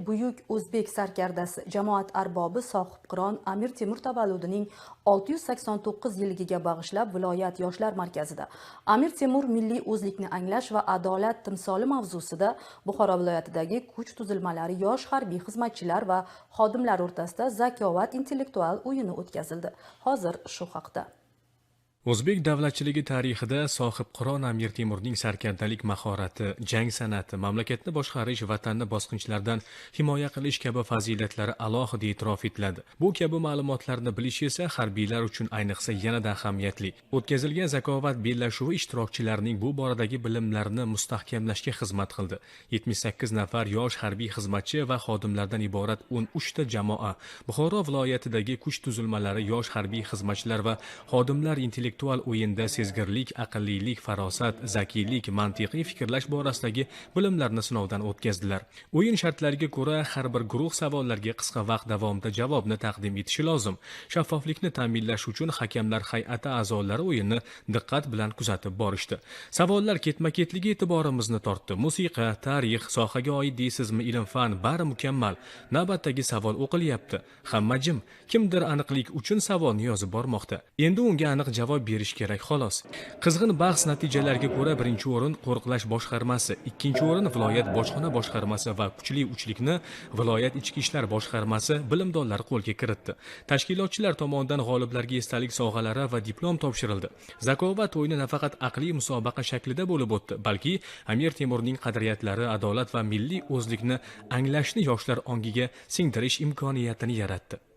buyuk o'zbek sarkardasi, jamoat arbobi Sohibqiron Amir Temur tavalludining 689 yilligiga bag'ishlab viloyat yoshlar markazida Amir Temur milliy o'zlikni anglash va adolat timsoli mavzusida Buxoro viloyatidagi kuch tuzilmalari yosh harbiy xizmatchilar va xodimlar o'rtasida Zakovat intellektual o'yini o'tkazildi. Hozir shu haqda. O'zbek davlatchiligi tarixida Sohibqiron Amir Temurning sarkardalik mahorati, jang san'ati, mamlakatni boshqarish, vatanni bosqinchilardan himoya qilish kabi fazilatlari alohida e'tirof etiladi. Bu kabi ma'lumotlarni bilish esa harbiylar uchun ayniqsa yanada ahamiyatli. O'tkazilgan zakovat bellashuvi ishtirokchilarining bu boradagi bilimlarini mustahkamlashga xizmat qildi. 78 nafar yosh harbiy xizmatchi va xodimlardan iborat 13 ta jamoa Buxoro viloyatidagi kuch tuzilmalari yosh harbiy xizmatchilar va xodimlar intellektual o'yinda sezgirlik, aqllilik, farosat, zakiylik, mantiqiy fikrlash borasidagi bilimlarni sinovdan o'tkazdilar. O'yin shartlariga ko'ra har bir guruh savollarga qisqa vaqt davomida javobni taqdim etishi lozim. Shaffoflikni ta'minlash uchun hakamlar hay'ati a'zolari o'yinni diqqat bilan kuzatib borishdi. Savollar ketma-ketligi e'tiborimizni tortdi. Musiqa, tarix, sohaga oid deysizmi, ilm-fan, bari mukammal. Navbatdagi savol o'qilyapti. Hamma jim. Kimdir aniqlik uchun savolni yozib bormoqda. Endi unga aniq javob berish kerak xolos. Qizg'in bahs natijalariga ko'ra birinchi o'rin qo'riqlash boshqarmasi, ikkinchi o'rin viloyat bojxona boshqarmasi va kuchli uchlikni viloyat ichki ishlar boshqarmasi bilimdonlari qo'lga kiritdi. Tashkilotchilar tomonidan g'oliblarga esdalik sovg'alari va diplom topshirildi. Zakovat o'yini nafaqat aqliy musobaqa shaklida bo'lib o'tdi, balki Amir Temurning qadriyatlari, adolat va milliy o'zlikni anglashni yoshlar ongiga singdirish imkoniyatini yaratdi.